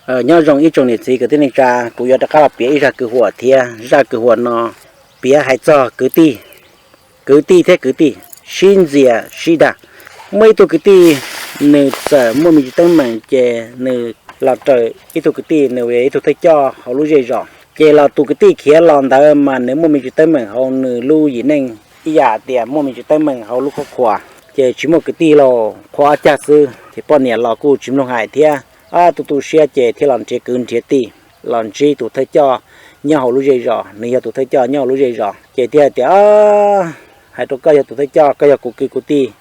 Nyob zoo ib tsoom niam txiv kwv tij neej tsa, kuv yuav rov qab los piav ib zaj kwv huam thiab. Zaj kwv huam no piav hais txog kwv tij, kwv tij thiab kwv tij sib ntxias sib dag. Muaj ib tug kwv tij, nws txawm muaj me ntsis teeb meem ces nws los raws ib tug kwv tij, nws ib tug thawj coj hauv lub zej zos. Ces los tus kwv tij khiav los ntawd mas nws muaj me ntsis teeb meem hauv nws lub yim neej, ib yam tias muaj me ntsis teeb meem hauv lub khuab qhuas. Ces tsis muaj kwv tij los qhua ob cag xwb, ces poj niam los kuj tsis mloog hais thiab. Tu tu siab ces thiaj los nrhiav kwv nrhiav tij, los ntsib tus thawj coj nyob hauv lub zej zos. Nws yog tus thawj coj nyob hauv lub zej zos ces thiaj hais tias, hais rau koj yog tus thawj coj, koj yog kuv kwv kuv tij,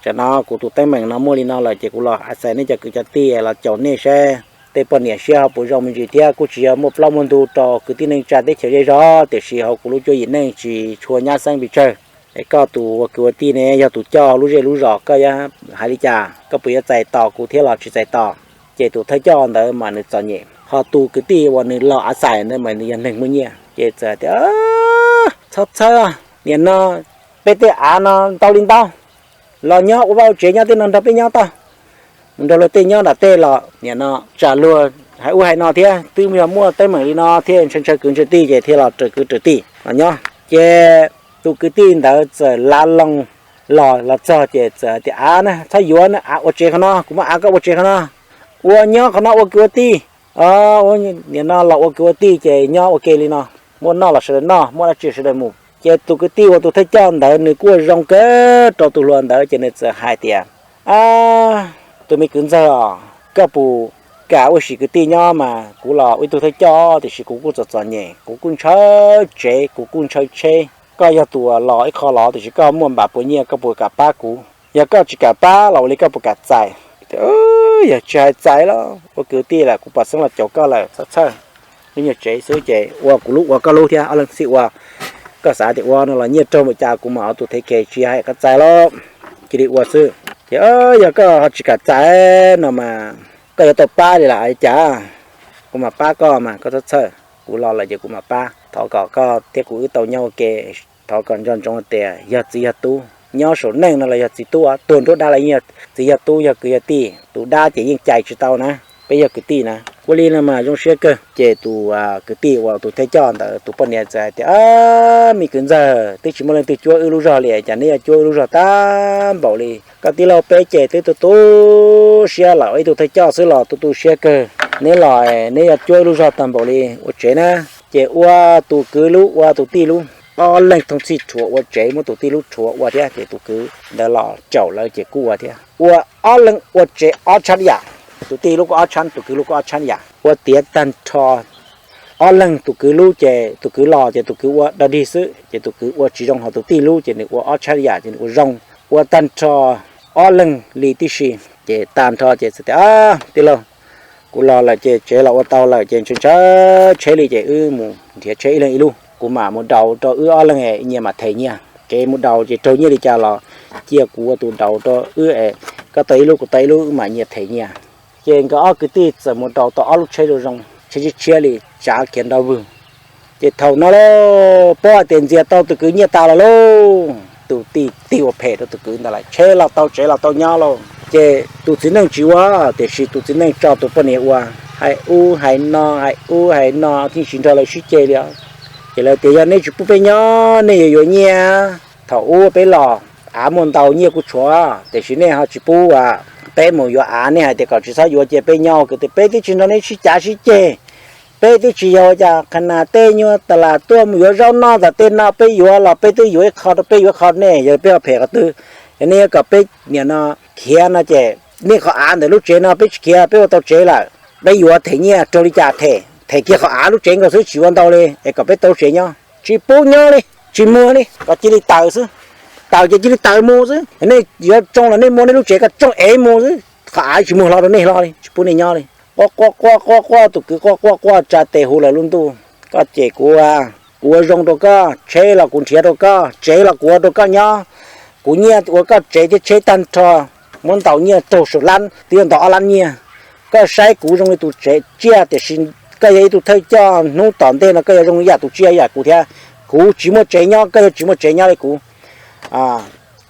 tam no kuv tus teeb meem no muaj li no lawm ces kuv los a xais nej cov kwv cov tij los caum nej seb tej poj niam siab ho puas zoo me ntsis thiab. Kuj tsis yog muaj plaub muaj ntug rau kwv tij neej tsa teb chaws zej zog, tiam sis hauv kuv lub cuab yim neej tsis tshua nyab xeeb pes tsawg. Es koj tus ua kwv ua tij ne yog tus coj lub zej lub zos, koj yuav hais li cas? Koj puas yuav txais tos kuv thiab los tsis txais tos? Ces tus thawj coj ntawd mas nws txom nyem, ho tus kwv tij uas nws los a xais ntawd mas nws yog neeg muaj nyiaj. Ces txawm tias, txhob txhawj, nim no peb tej av no ntau li ntau, los nyob ua vaj ua tsev nyob tej no nrog peb nyob tau. Mus nrog luag tej nyob nram tej los nim no tsam luag hais ub hais no thiab, twb yog muaj teeb meem li no thiab ntshaw ntshaw kwv ntshaw tij ces thiaj los raws kwv raws tij los nyob. Ces tus kwv tij ntawd txawm lav loo los los txog ces txawm tias, av na txhob yuav, av ua tsev qhov no, kuv muab av koj ua tsev qhov no, ua nyob qhov no ua kwv ua tij. Nim no los ua kwv ua tij ces nyob ua ke li no, muaj noj los sawv daws noj, muaj dab tsi sawv daws mus. Ces tus kwv tij uas tus thawj coj ntawd nws kuj ua zoo kawg rau tus hluas ntawd ces nws txawm hais tias, tus me kwv ntxawg os, koj puas kam ua sim kwv tij nyob mas kuv los ua ib tug thawj coj, tiam sis kuv kuj txom txom nyem, kuv kuj ntshaw tsev, kuv kuj ntshaw tsheb. Koj yog tus uas los ib qho los, tiam sis koj muaj npam puas nyiaj, koj puas kam pab kuv? Yog koj tsis kam pab los ua li koj puas kam txais? Yog tsis hais txais los ua kwv tij lawm, kuv pom xeeb los caum koj lawm, txhob txhawj. Lub nyuag tsev xwb ces ua kuv lub ua koj lub thiab, ob leeg sib ua. Koj xav tias ua no los nyiaj raug npaum cas kuv mam ua tus thev khes, tsis hais koj txais los cia li ua xwb. Ces yog koj ho tsis kam txais no mas koj yuav tau pab li lawm cas? Kuv mam pab koj mas, koj txhob txhawj, kuv los lawm ces kuv mam pab. Thov kom koj thiab kuv wb tau nyob ua ke, thov kom nco ntsoov tias yog txiv yog tub, nyob saum neej no los yog txiv tub, tuag nruab dab los yeej yog txiv yog tub, yog kwv yog tij. Tus dab ces yeej cais tsis tau na, peb yog kwv tij na. Ua li no mas zoo siab kawg. Ces tus kwv tij uas tus thawj coj ntawd tus poj niam txawm hais tias, me kwv ntxawg, twb tsis muaj leej twg cuab wb lub zog li, cas neb yuav cuab wb lub zog tag npaum li? Koj tij laug peb ces twb tu tu siab lawm, ib tug thawj coj xwb los tu tu siab kawg, neb los neb yuav cuab wb lub zog tag npaum li. Ua tsev na, ces ua tus kwv lub ua tus tij lub, ob leeg thooj txhij rhuav ua tsev, muab tus tij lub rhuav ua thiab, ces tus kwv ntawd los caum lawv ces kuj ua thiab. Ua ob leeg ua tsev ob tshab yam, tus tij lub kuj ob tshab, tus kwv lub kuj ob tshab yam. Ua tiav tag nrho ob leeg, tus kwv lub ces tus kwv los ces tus kwv ua dog dig xwb, ces tus kwv ua tsis zoo, ho tus tij lub ces nws ua ob tshab yam ces nws ua zoo. Ua tag nrho ob leeg li tib si, ces tag nrho ces txawm tias, tij laug, kuv los lawm ces tsev los ua tau lawm ces ntshaw ntshaw tsheb li ces wb mus nrhiav tsheb ib leeg ib lub, kuv mam mus daus rau wb ob leeg es nyias mam them nyiaj. Kev mus daus ces raug nyiaj li cas los cia kuv ua tus daus rau wb es, koj tau ib lub kuv tau ib lub, wb mam nyias them nyiaj. Ces nkawd ob kwv tij txawm mus daus tau ob lub tsheb zoo zoo, tsheb tshiab tshiab li, tsav khiav nrov vwg. Ces thaum no lauj, paub hais tias ntxias tau tus kwv nyiaj tas los lauj, tus tij tig ua phem rau tus kwv ntawd lawm, tsheb los tau tsev los tau nyob lauj. Ces tus txiv neej tsis ua, tiam sis tus txiv neej tso tus poj niam ua, hais ub hais no hais ub hais no thiaj tsis nrog lawv sib ceg li os. Ces lawv tias, yog neb tsis pub peb nyob nej yuav yuav nyiaj. Thaum ub peb los av muaj ntau nyiaj kuj tshuav, tiam sis nej ho tsis pub peb mus yuav av, nej hais tias kom tsis txhob yuav cia peb nyob, kwv tij, peb twb tsis nrog nej sib cav sib ceg. Peb twb tsis yog ua cas, qhov nas tej nyuag tas las tuaj mus yuav zaub noj tas tej no peb yuav los peb twb yuav ib qho rau peb yuav ib qho nej, yog peb ua phem qhov twg? Yog nej yuav kom peb nim no khiav no ces nej qhov av ntawm lub tsev no peb tsis khiav, peb ua tau tsev lawm, peb yuav them nyiaj raug li cas them, them kiag qhov av lub tsev nkaus xwb tsis ua ntau li es kom peb tau tsev nyob. Tsis pub nyob li, tsis muag li, kom cia li tawm xwb. Tawm ces cia li tawm mus xwb, nej yuav tsoo los nej muab nej lub tsev kom tsoo ev mus xwb, qhov av tsis muag hlo rau nej hlo li, tsis pub nej nyob li. Quaj quaj quaj quaj quaj, tus kwv quaj quaj quaj tsa tes hu lawv lub ntuj, koj ces kuv, kuv ua zoo rau koj, tsheb los kuv nrhiav rau koj, tsev los kuv ua rau koj nyob. Kuv nyiaj ua koj tsev thiab tsheb tag nrho, muab ntaus nyiaj raug saum lab twb yuav ntaus ob lab nyiaj. Koj saib kuv zoo li tus tsev tsiaj, tiam sis koj yog ib tug thawj coj, hnub tom ntej no koj yuav zoo ib yam tus tsiaj ib yam kuv thiab. Kuv tsis muaj tsev nyob, koj yuav tsis muaj tsev nyob li kuv.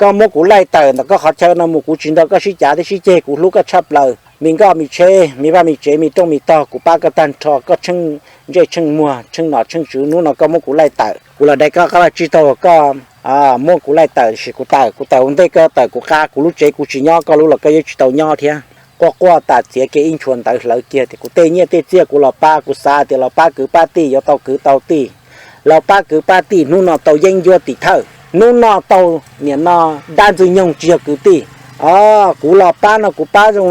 Koj muab kuv laij tawm ntawm koj qhov chaw no mus, kuv tsis nrog koj sib cav thiab sib ceg, kuv hlub koj tshaj plaws. me nkoj me tsheb, me vaj me tsev, me rooj me tog, kuv pab koj tag nrho, koj tsheej ntsej tsheej muag, tsheej nom tsheej tswv, hnub no koj muab kuv laij tawm, kuv los dai koj qab los tsib taug, koj muab kuv laij tawm, tiam sis kuv tawm, kuv tawm ua ntej koj tawm kuv qab, kuv lub tsev kuv tsis nyob, koj lub los koj yeej tsis tau nyob thiab. Quaj quaj tas txiav kiag ib nchuav ntawv hlawv kiag tias kuv tej nyiaj tej txiaj kuv los pab, kuv xav tias los pab kwv pab tij yuav tau kwv tau tij, los pab kwv pab tij, hnub no tau yeeb ncuab tim thawj, hnub no tau nim no dab ntxwg nyoog tsis yog kwv tij. Kuv los pab no kuv pab zoo,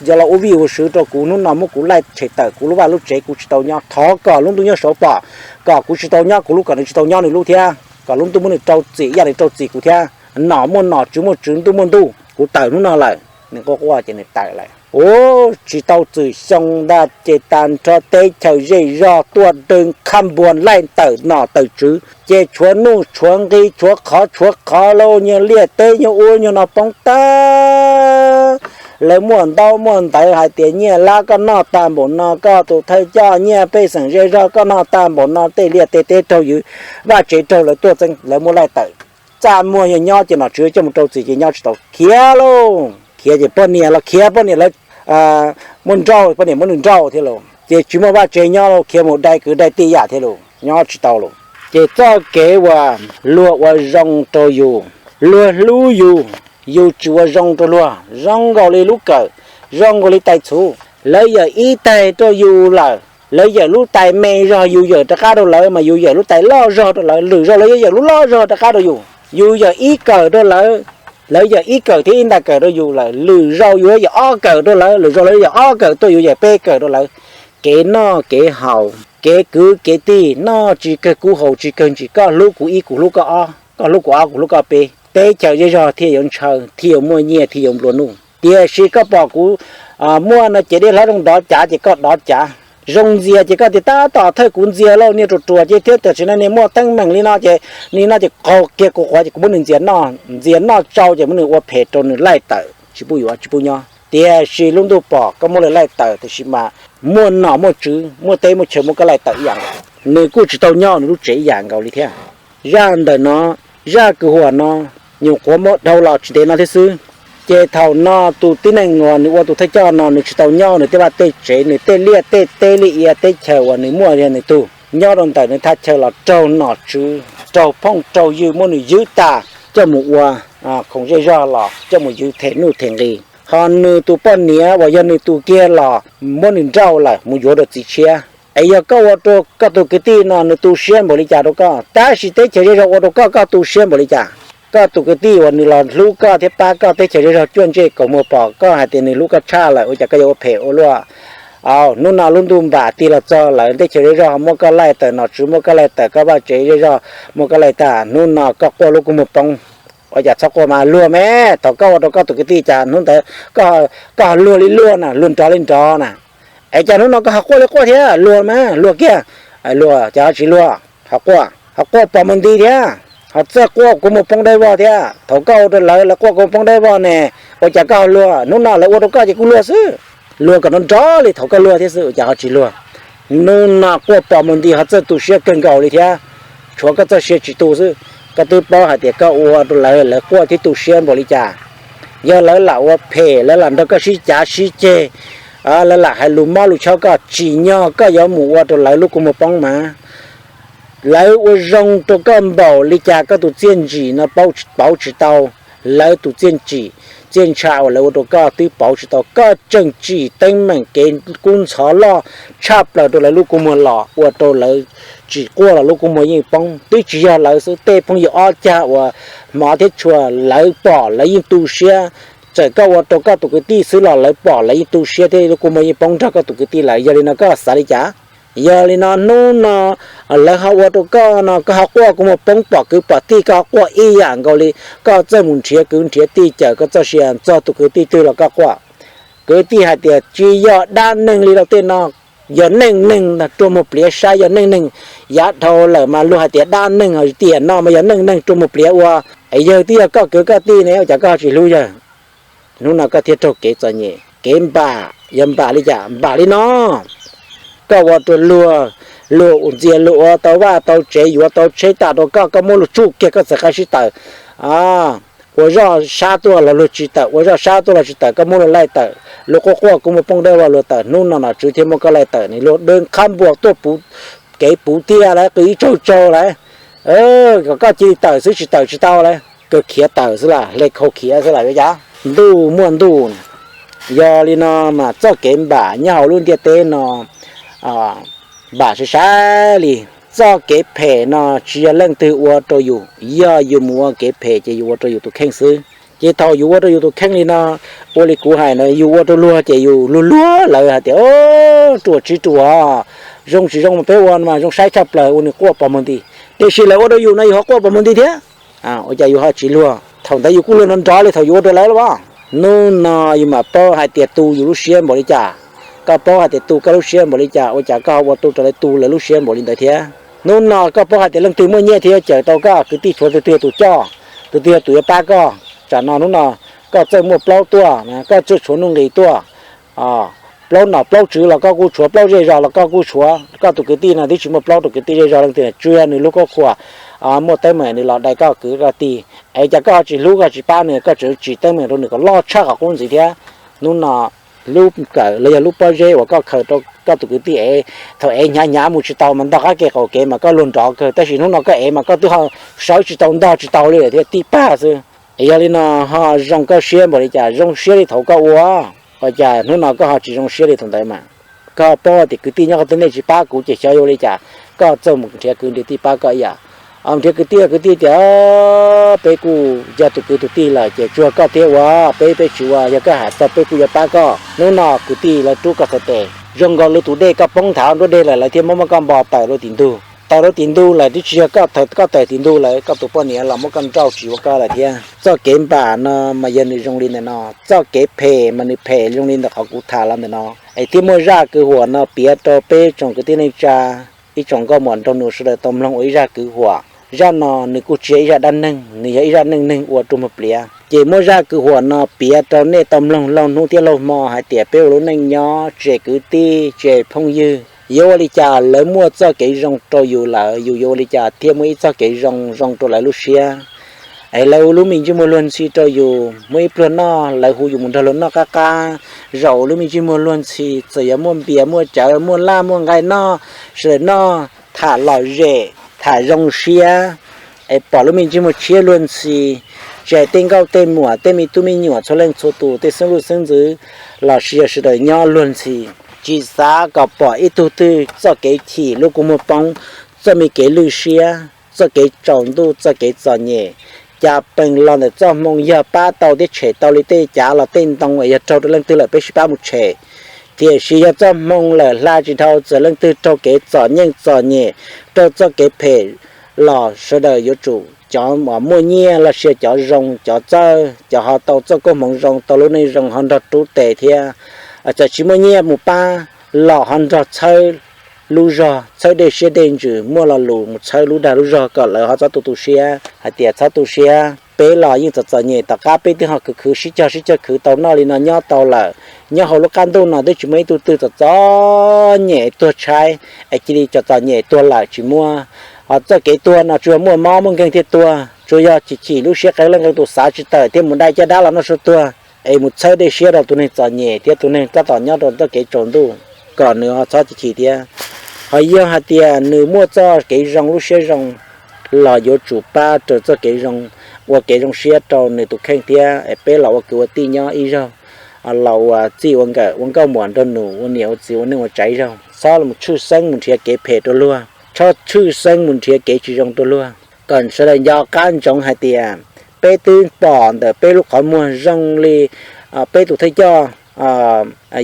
yog los ua vij ua sw rau kuv, hnub no muab kuv laij tshem tawm, kuv lub vaj lub tsev kuv tsis tau nyob, thov kom lub ntuj nyob saud pom, kom kuv tsis tau nyob kuv lub, kom nws tsis tau nyob nws lub thiab, kom lub ntuj muab nws rau txim ib yam li rau txim kuv thiab. Nom muaj nom, tswv muaj tswv, ntuj muaj ntuj, kuv tawm hnub no lawm. Nws quaj quaj ces nws tawm lawm. Ua tsis tau txwm xyoo ntag ces tag nrho teb chaws zej zog tuaj dawb qhab npuag laij tawm nom tawm tswv ces tshuav nuj tshuav nqi tshuav qhov tshuav qhov lauj, nyuag liaj teb nyuag ub nyuag no poob tag. Lawv muaj ntaub muaj ntawv hais tias nyiaj lab koj noj tag npaum no, koj tus thawj coj nyiaj pej xeem zej zog koj noj tag npaum no, tej liaj tej teb raug yus, vaj tsev raug lawv tuaj txeeb, lawv muab laij tawm. Txaj muag yog nyob ces nom tswv coj mus rau txim ces nyob tsis tau, khiav lauj. Khiav ces poj niam los khiav, poj niam lawv muaj nrauj, poj niam muab nws nrauj thiab lauj, ces tsis muaj vaj tsev nyob lauj, khiav mus dai kwv dai tij yam thiab lauj, nyob tsis tau lauj. Ces txoj kev uas luag ua zoo rau yus, luag hlub yus, yus tsis ua zoo rau luag, zoo nkaus li lub kawm, zoo nkaus li tais txhuv, lawv yawm ib tais rau yus lawm, lawv yawm lub tais me zog yus yawm rov qab rau lawv, mas yus yawm lub tais loj zog rau lawv, lwm zaus lawv yuav yawm lub loj zog rov qab rau yus. Yus yawm ib kawm rau lawv, lawv yawm ib kawm thiab ib nta kawm rau yus lawm, lwm zaus yus yuav yawm ob kawm rau lawv, lwm zaus lawv yawm ob kawm tuaj yus yawm peb kawm rau lawv. Kev noj kev haus, kev kwv kev tij, noj tsis kawg kub haus tsis kawg ntsis, koj hlub kuv ib kuv hlub koj ob, koj hlub kuv ob kuv hlub koj peb, teb chaws zej zog thiaj yuav ntshaw thiaj yuav muaj nyiaj thiaj yuav nplua nuj. Tiam sis koj pom kuv muaj no ces dej hlob zoo dov cav ces koj dov cav, zoo ntxias ces koj tias tab tom thawj kuv ntxias lauj, niag ruam ruam ces thiab tam sim no niag muaj teeb meem li no ces, li no ces qaug kiag kuv quav ces kuv muab nws ntxias noj, ntxias noj tsau ces muab nws ua phem rau nws laij tawm tsis pub yuav tsis pub nyob. Tiam sis lub ntuj pom koj muab lawv laij tawm tiam sis mas muaj nom muaj tswv muaj teb muaj chaw muab koj laij tawm ib yam nkaus, nws kuj tsis tau nyob nws lub tsev ib yam nkaus li thiab. Zaj ntawm no, zaj kwv huam no, nyuam qhuav muab dhau los tsis ntev no thiab xwb. Ces thaum no tus tib neeg uas nws ua tus thawj coj no nws tsis tau nyob nws tej vaj tej tsev, nws tej liaj tej teb liaj ia teb chaws uas nws muaj yog nws tug, nyob rau ntawm nws thaj chaw los raug nom tswv raug phooj raug ywg muab nws ywg tas coj mus ua khoom zej zog los coj mus ywg them nuj them nqi. Ho nws tus poj niam uas yog nws tus kiag los muab nws nrauj lawm mus yuav rau txiv tshiab. Es yog koj ua rau koj tus kwv tij no nws tu siab npaum li cas rau koj, tab sis teb chaws zej zog ua rau koj, koj tu siab npaum li cas? Koj tus kwv tij uas nws los hlub koj thiab pab koj teb chaws zej zog cuaj ntsej kaus muag pom koj hais tias nws hlub koj tshaj lawm ua cas koj yuav ua phem ua luaj? Hnub no lub ntuj npam tig los txog lawm teb chaws zej zog muab koj laij tawm, nom tswv muab koj laij tawm, koj vaj tsev zej zog muab koj laij tag, hnub no koj quaj lub kua muag poob. Ua cas txhob quaj mas luag me, thaum koj ua rau koj tus kwv tij cas hnub ntawd koj ho luag li luag na, luag nrov li nrov na. Es cas hnub no koj ho quaj li quaj thiab, luag mas luag kiag. Luag cas ho tsis luag, ho quaj, ho quaj pom mus nti thiab, ho txawj quaj kua muag poob dawb vog thiab. Thaum koj ua rau lawv, lawv quaj kua muag poob dawb vog ne, ua cas koj ho luag, hnub no lawv ua rau koj ces kuj luag xwb. Luag kom nrov nrov li thaum koj luag thiab xwb ua cas ho tsis luag. Hnub no quaj pom mus nti ho txawj tu siab kawg nkaus li thiab, tshuav koj txoj sia tsis tu xwb. Koj twb paub hais tias koj ua rau lawv, lawv quaj thiab tu siab npaum li cas. Yog lawv lam ua phem, lawv lam nrog koj sib cav sib ceg, lawv lam hais lus mob lus chob koj, tsim nyog koj yuav mus ua rau lawv lub kua muag poob mas. Lawv ua zoo rau koj npaum li cas koj tus txiaj ntsim no pauv tsis tau, lawv tus txiaj ntsim, txiaj ntsha uas lawv ua rau koj twb pauv tsis tau. Koj tseem tsim teeb meem kev kub ntxhov loj tshaj plaws rau lawv lub kua muag los ua rau lawv tsis quaj los lub kua muag yeej poob. Twb tsis yog lawv xwb, tej phooj ywg ob cag uas hmov thiab tshua lawv pom lawv yeej tu siab. Txawm koj ua rau koj tus kwv tij xwb los lawv pom lawv yeej tu siab thiab lub kua muag yeej poob nrog koj tus kwv tij lawm. Yog li no koj xav li cas? Yog li no hnub no lawv ho ua rau koj no koj ho quaj kua muag poob pom kwv pom tij, koj ho quaj ib yam nkaus li. Koj txawj mus nrhiav kwv nrhiav tij cawm koj txoj sia, txog tus kwv tij twg los koj quaj. Kwv tij hais tias tsis yog dab neeg li rau tej no, yog neej neeg rua muag pliav saib, yog neej neeg yav dhau lawm mas luag hais tias dab neeg, tiam no mas yog neej neeg rua muag pliav ua. Yawg twb yog koj kwv koj tij ne ua cas koj ho tsis hlub yawg? Hnub no koj thiaj raug kev txom nyem, kev npam yog npam li cas? Npam li no, koj ua rau luag, luag ntxias luag ua tau vaj tau tsev, yuav tau tsheb tas rau koj, koj muab luag tsuj kiag koj txawm qab sib tawm. Ua zoj sab tuaj los luag tsis tawm, ua zoj sab tuaj los tsis tawm, koj muab luag laij tawm, luag quaj quaj kua muag poob dawb vog luag tawm, hnub no nom tswv thiaj muab koj laij tawm, nws luag dawb qhab npuas tuaj puv kev puv tiaj lawm, qw ib tsaug tsaug lawm, kom koj cia li tawm xwb, tsis tawm tsis tau lawm, kawg khiav tawm xwb las, hle khau khiav xwb las, yuav cas? Ntuj muaj ntuj, yog li no mas txoj kev npam nyob hauv lub ntiaj teb no npam sai sai li. Txoj kev phem no tsis yog leej twg ua rau yus, yog yus mus ua kev phem ces yus ua rau yus tus kheej xwb. Ces thaum yus ua rau yus tus kheej li no, ua li kuv hais no, yus ua rau luag ces yus luag luag lawv hais tias, ruam tsis ruam, zoo tsis zoo mas peb ua mas zoo saib tshaj plaws, ua nws quaj pog muag nti. Tiam sis lawv ua rau yus no yus ho quaj pog muag nti thiab. Ua cas yus ho tsis luag? Thaum ntawd yus kuj luag nrov nrov li thaum yus ua rau lawv los as. Hnub no yus mam paub hais tias tu yus lub siab npaum li cas. Koj paub hais tias tu koj lub siab npaum li cas, ua cas koj ho ua rau lawv tu lawv lub siab npaum li ntawd thiab? Hnub no koj paub hais tias leej twg muaj nyiaj thiab yuav cawm tau koj, kwv tij tshuav tus twg yog tus coj, tus twg yog tus yuav pab koj. Tsam no hnub no koj txawj muaj plaub tuaj, koj txawj tshuav nuj nqis tuaj, plaub nom plaub tswv los koj kuj tshuav, plaub zej zog los koj kuj tshuav. Koj tus kwv tij no twb tsis muaj plaub, tus kwv tij zej zog leej twg, tsuas yog nws hlub koj khuam, muaj teeb meem nws los dai koj kwv koj tij. Es cas koj ho tsis hlub koj tsis pab nws, koj tseem tsim teeb meem rau nws kom loj tshaj qhov qub ntxiv thiab? Hnub no hlub kawm los yog hlub pob zeb uas koj khaws rau koj tus kwv tij es thaum ev hnyav hnyav mus tsis tau mas ntog qab ke qaum kev mas koj luag nrov kawg, tab sis hnub no koj ev mas koj twb ho sawv tsis tau ntog tsis tau li lawm thiab, tib pag xwb. Es yog li no ho zoo koj siab npaum li cas, zoo siab li thaum koj ua, ua cas hnub no koj ho tsis zoo siab li thaum ntawd mas? Koj paub tias kwv tij nyob qhov twg nej tsis pab kuv ces xyov yuav ua li cas, koj txawj mus nrhiav kwv nrhiav tij pab koj ib yam. Nrhiav kwv tij, kwv tij tias peb kuj yog tus kwv tus tij lawm ces tsuas koj thiab ua, peb peb tsis ua, yog koj hais txog peb kuj yuav pab koj. Hnub no kwv tij lawv rub koj txhais tes, zoo nkaus li tus dej koj poob nthav nruab dej lawm lawv thiaj muab muab koj npo tawm rau tim ntug. Tawm rau tim ntug lawm twb tsis yog koj tawm tim ntug lawm, koj tus poj niam los muab koj nrauj tsis ua koj lawm thiab. Txoj kev npam no mas yog nws zoo li ntawm no, txoj kev phem mas nws phem zoo li ntawm qhov kuv tham los ntawm no. Es thiab muaj zaj kwv huam no piav rau peb tsoom kwv tij neej tsa, ib tsoom nkauj muam nraug nus sawv daws tau mloog ua ib zaj kwv huam. Zaj no nws kuj tsis yog ib zaj dab neeg, nws yog ib zaj neej neeg ua rau muag pliav. Ces muab zaj kwv huam no piav rau nej tau mloog laug hnub thiab laug hmo hais tias peb ua lub neej nyob tsis hais kwv tij tsis hais phooj ywg, yuav ua li cas lawv muaj txoj kev zoo rau yus lawm, yus yuav ua li cas thiaj muaj ib txoj kev zoo zoo rau lawv lub siab. Es lawv ua lub me ntsej muag luag ntxhi rau yus, muaj ib pluag noj lawv hu yus mus nrog luag noj qab qab, zaum ua lub me ntsej muag luag ntxhi, txawm yuav muaj npias muaj cawv muaj laj muaj nqaij noj, sawv daws noj tham lom zem tham zoo siab, es pom lub me ntsej muag tshiab luag ntxhi, tsis hais tej nkauj tej muam tej me tub me nyuam txhua leej txhua tus tej xeeb leej xeeb ntxwv los sis yog sawv daws nyob luag ntxhi. Tsis xav kom pom ib tug twg txoj kev chim lub kua muag poob, txoj me kev lwj siab, txoj kev tsaus ntuj, txoj kev txom nyem, cas pees los ntawm txoj hmoo yog pab tau thiab tshem tau li tej cav los tej ntoo es yog raug rau leej twg lawm peb sib pab mus tshem. Tiam sis yog txoj hmoo lawm hla tsis dhau, txawm leej twg raug kev txom nyeej txom nyem, raug txoj kev phem los sawv daws yuav tsum cov uas muaj nyiaj los sis cov zoo cov txawj cov ho tau txoj koob hmoov zoo tau lub neej zoo ho nrog rub tes thiab. Txawm tsis muaj nyiaj mus pab los ho nrog txhawb lub zog, txhawb dej siab dej ntsws, muaj lo lus mus txhawb lub dag lub zog kom lawv ho txhob tu tu siab hais tias txhob tu siab. Peb los yeej txom txom nyem, tom qab peb twb ho khwv khwv sib cog sib cog khwv tau noj li no nyob tau lawm. Nyob hauv lub qab ntuj no twb tsis muaj ib tug twg txom txom nyem tuag tshaib es cia li txom txom nyem tuag lawm tsis muaj. Ho txoj kev tuag no tsuas yog muaj mob muaj nkeeg thiaj tuag, tsuas yog chim chim lub siab qee leej qee tus xav tsis tawm thiaj mus dai caj dab los noj sua tuag, es mus txhawb dej siab rau tus neeg txom nyem thiab tus neeg tab tom nyob rau txoj kev tsaus ntuj, kom nws ho txhob chim chim thiab. Ho yog hais tias nws muaj txoj kev zoo lub siab zoo los yuav tsum pab raws txoj kev zoo, ua kev zoo siab rau nws tus kheej thiab es peb los ua kwv ua tij nyob ib zaug, los ua txij ua nkawm ua nkauj muam nraug nus ua niam ua txiv ua neej ua tsav ib zaug, txhob mus tshwj xeeb mus nrhiav kev phem rau luag, txhob tshwj xeeb mus nrhiav kev tsis zoo rau luag. Kom sawv daws nco qab ntsoov hais tias peb twb pom ntawm peb lub qhov muag zoo li peb tus thawj coj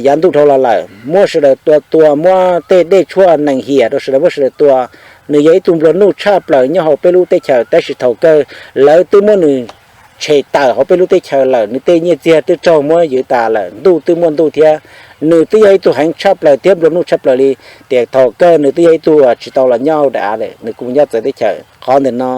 yav ntuj dhau los lawm, muab sawv daws tua tua, muab tej dej tshuaj nees hiam rau sawv daws, muab sawv daws tua. Nws yog ib tug nplua nuj tshaj plaws nyob hauv peb lub teb chaws, tab sis thaum kawg lawv twb muab nws tshem tawm hauv peb lub teb chaws lawm, nws tej nyiaj txiag twb raug muab ywj tas lawm, ntuj twb muaj ntuj thiab. Nws twb yog ib tug heev tshaj plaws thiab nplua nuj tshaj plaws li, tiam thaum kawg nws twb yog ib tug tsis tau los nyob daim av lawm, nws kuj mus nyob txawv teb chaws. Qhov ntawm no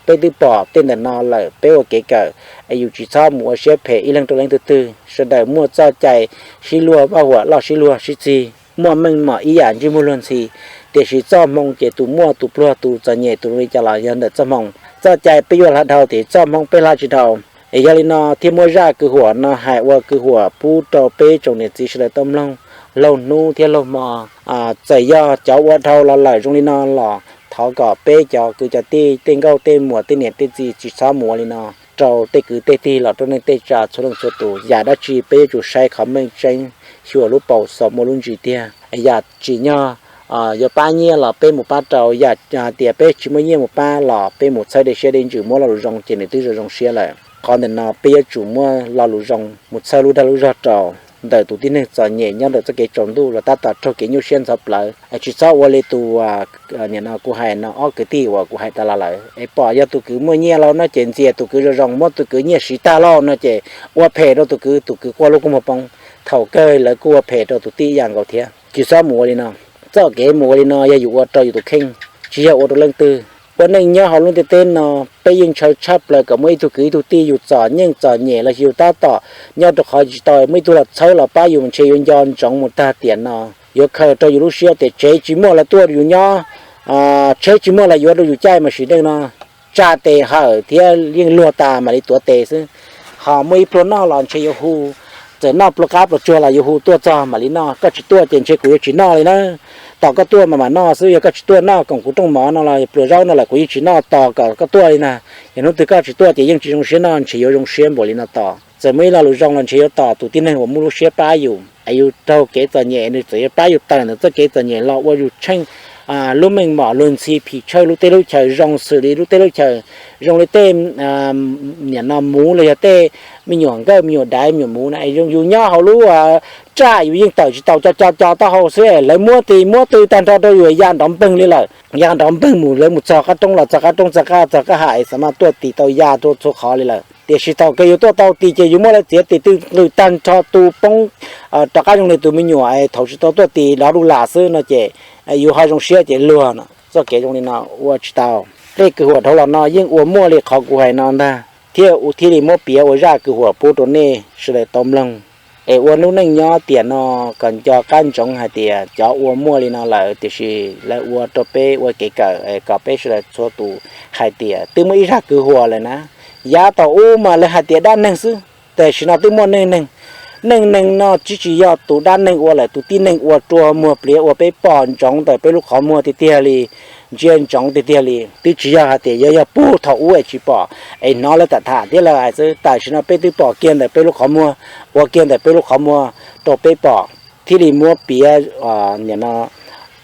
peb twb pom tej ntawm no lawm, peb ua kev kawm es yus tsis txhob mus ua siab phem ib leeg rau leej twg twg. Sawv daws muaj txoj cai sib luag, vaj huam loj sib luag sib txig, muaj meej mom ib yam ntsej muag luag ntxhi. Tiam sis txoj hmoo ces tus muaj tus pluag tus txom nyem tus zoo li cas los yog ntawm txoj hmoo. Txoj cai peb yuav hla dhau, tiam sis txoj hmoo peb hla tsis dhau. Es yog li no thiaj muab zaj kwv huam no hais ua kwv huam pub rau peb tsoom niam txiv sawv daws tau mloog laug hnub thiab laug hmo. Txawm yog cov ua dhau los lawm zoo li no los thov kom peb cov kwv cov tij tej nkauj tej muam tej niam tej txiv tsis txhob mus ua li no rau tej kwv tej tij los rau neej tej tsav txhua leej txhua tus. Yam dab tsi peb yuav tsum saib qhov meej tseeb, xyuas lub paus xaus muaj lub ntsis tiag. Yam tsim nyog yuav pab nyiaj los peb mus pab rau, yam tias peb tsis muaj nyiaj mus pab los peb mus txhawb dej siab dej ntsws muab lo lus zoo ces nws twb zoo zoo siab lawm. Qhov ntawm no peb yuav tsum muab lo lus zoo mus txhawb lub dag lub zog rau ntawm tus tib neeg txom nyem nyob ntawm txoj kev tsaus ntuj los tab tom raug kev nyuaj siab ntxhov plawv. Tsis txhob ua li tus nim no kuv hais no ob kwv tij uas kuv hais tas los lawm es pom yog tus kwv muaj nyiaj lauj no ces ntxias tus kwv zoo zoo, muab tus kwv nyiaj siv tag lauj no ces ua phem rau tus kwv, tus kwv quaj lub kua muag poob. Thaum kawg lawv kuj ua phem rau tus tij ib yam nkaus thiab. Tsis txhob mus ua li no. Txoj kev mus ua li no yog yus ua rau yus tus kheej, tsis yog ua rau leej twg. Ua neej nyob hauv lub ntiaj teb no peb yeej ntshaw tshaj plaws kom muaj ib tug kwv ib tug tij yus txom nyem txom nyem los yus tab tom nyob rau qhov tsis tau, muaj ib tug los txhawb los pab yus ntshe yuav nco ntsoov mus tag tiam no. Yuav khaws rau yus lub siab tias tsev tsis muaj los tuaj yus nyob, tsheb tsis muaj los yuav rau yus caij mas sim neej no tsa tes hawm thiab yeej luag tas mam li tuav tes xwb. Ho muaj ib pluag noj los ntshe yuav hu, txawm noj pluag qab pluag tsuag los yuav hu tuaj txog mam li noj, koj tsis tuaj ces ntshe kuv yuav tsis noj li na. Tos koj tuaj mas mam noj xwb, yog koj tsis tuaj noj koom kuv rooj mov no los pluas zaub no lawm kuv yeej tsis noj tos kom koj tuaj li na. Yog hnub twg koj tsis tuaj ces yeej tsis zoo siab noj, ntshe yuav zoo siab npaum li no tos. Txawm muaj ib lo lus zoo los ntshe yuav tos tus tib neeg uas muaj lub siab pab yus es yus raug kev txom nyem nws txawm yuav pab yus tawm ntawm txoj kev txom nyem los ua yus tsheej lub meej mom luag ntxhi phim tshawj lub teb lub chaws zoo xws li lub teb lub chaws zoo li tej nim no muv los yog tej me nyuam nkawj me nyuam daiv me nyuam muv na, yus nyob hauv lub raj yus yeej tawm tsis tau, co co co taub hau xwb lawv muab tis muab tw tag nrho rau yus ya nrov npeeg li lawm. Ya nrov npeeg mus lawv mus txog qab roob los txog qab roob, txog qab txog qab ha es xav mas tuaj tis tau ya rau txhua qhov li lawm. Tiam sis thaum kawg yus tuaj tau tis ces yus muab lawv txiav tis tw qw tag nrho tu poob rov qab zoo li tus me nyuam es thaum tsis tau tuaj tis dov du las xwb no ces yus ho zoo siab ces luag no. Txoj kev zoo li no ua tsis tau. Tej kwv huam dhau los no yeej ua muaj li qhov kuv hais no ntag thiab thiaj li muab piav ua zaj kwv huam pub rau nej sawv daws tau mloog. Es ua lub neej nyob tiam no kom nco qab ntsoov hais tias cov ua muaj li no lawm tiam sis lawv ua rau peb ua kev kawm kom peb sawv daws txhua tus hais tias twb muaj ib zaj kwv huam lawm na. Yav thaum ub mas lawv hais tias dab neeg xwb, tam sim no twb muaj neej neeg. Neej neeg no tsis tsis yog tus dab neeg ua lawm, tus tib neeg ua rua muag pliav ua peb pom ntsoov ntawm peb lub qhov muag tiag tiag li, ntsia ntsoov tiag tiag li. Twb tsis yog hais tias yog yog puag thaum ub es tsis pom es hnov lawv tham tham thiab lawv hais xwb, tam sim no peb twb pom kiag ntawm peb lub qhov muag, ua kiag ntawm peb lub qhov muag rau peb pom, thiaj li muab piav nim no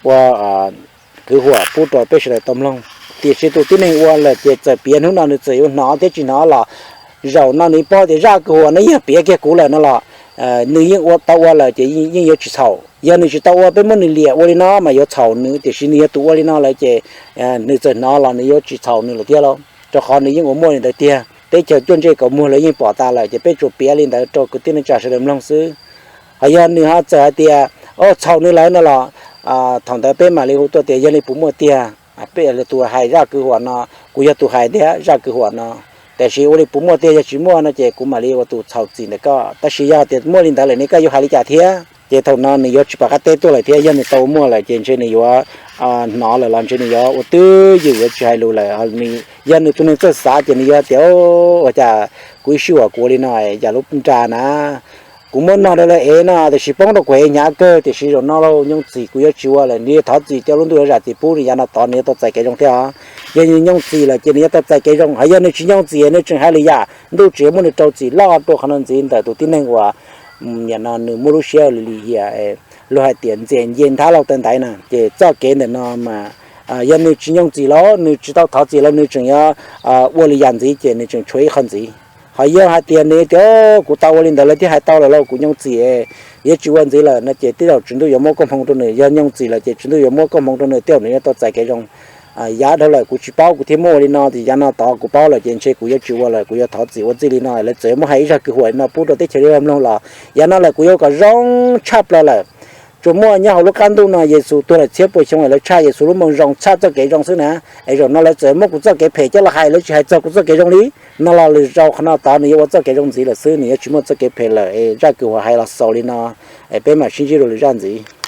ua kwv huam pub rau peb sawv daws tau mloog. Tiam sis tus tib neeg ua lawm ces txawm piav hnub no nws txawm yuav hnov thiab tsis hnov los zaum no nws paub tias zaj kwv huam no yog piav kiag kuv lawm no los nws yeej ua tau ua lawm ces yeej yuav tsis txhaum. Yog nws tsis tau ua peb muab nws liam ua li no mas yuav txhaum nws, tiam sis nws yog tus ua li no lawm ces nws txawm hnov los nws yuav tsis txhaum nws lawm thiab lauj, rau qhov nws yeej ua muaj li ntawd tiag. Teb chaws cuaj ntsej kaum muag lawv yeej pom tas lawm ces peb tsuas piav li ntawd rau kwv tij neej tsa sawv daws mloog xwb. Ho yog nws ho txawm hais tias o txhaum nws lawm no los thaum ntawd peb mam li hu tuaj tias yog li puas muaj tiag. Peb tus hais zaj kwv huam no, kuv yog tus hais thiab zaj kwv huam no, tiam sis ua li puas muaj tiag yog tsis muaj no ces kuv mam li ua tus txhaum txim ntawm koj. Tab sis yog tias muaj li ntawd lawm ne koj yuav hais li cas thiab? Ces thaum no nws yuav tsis pom qab teb tuaj lawm thiab yog nws tau muaj lawm ces ntshe nws yuav hnov lawm los ntshe nws yuav ua twj ywm yuav tsis hais lus lawm. Yog nws tus neeg txawj xav ces nws yuav tias ua cas kuv ib sij huam kuv ua li no yam lub nra na, kuv muab nog rau lawv ev no tiam sis poob rau kuv ev hnyav kawg, tiam sis zaum no lauj nyooj txim kuv yuav tsis ua lawm. Nws yuav thov txim rau lub ntuj zam txim pub nws yav no tod nws yuav tau txais kev zoo thiab os. Yog nws nyooj txim lawm ces nws yuav tau txais kev zoo, ho yog nws tsis nyooj txim nws tseem hais lwm yam, ntuj tseem muab nws rau txim loj dua qhov no ntxiv ntawm tus tib neeg uas nim no nws muaj lub siab li hiam, luag hais tias ntxias nce nthab lauj taw ntaiv na. Ces txoj kev ntawm no mas yog nws tsis nyooj txim los nws tsis tau thov txim los nws tseem yuav ua li yam ntxiv ces nws tseem tshuav ib qho ntxiv. Ho yog hais tias nws tias kuv tau ua li ntawd lawv thiaj hais tau lawm lauj kuv nyooj txim, yuav tsis ua ntxiv lawm no ces tej zaum Tswv Ntuj yuav muab koob hmoov rau nws. Yog nyooj txim lawm ces Tswv Ntuj yuav muab koob hmoov rau nws, tej zaum nws yuav tau txais kev zoo. Yav dhau lawm kuv tsis paub, kuv thiaj muab ua li no, ces yav no tod kuv paub lawm ces ntshe kuv yuav tsis ua lawm, kuv yuav thov txim ua txij li no. Lawv txawm yuav muab hais ib zaj kwv huam li no pub rau teb chaws Liaj Vaj Mloog los yav no lawm kuv yuav kom zoo tshaj plaws lawm. Tsuas muaj nyob hauv lub qab ntuj no Yexus tuag lawm txhiab puas xyoo lawv tshaj Yexus lub moo zoo tshaj txoj kev zoo xwb na. Es zaum no lawv txawm muab kuv txoj kev phem coj los hais, lawv tsis hais txog kuv txoj kev zoo li. No los lwm zaus qhov no tod nws yuav ua txoj kev zoo ntxiv lawm xwb, nws yuav tsis muaj txoj kev phem lawm. Es zaj kwv huam hais los xaus li no, es peb mam sib ntsib dua lwm zaj ntxiv.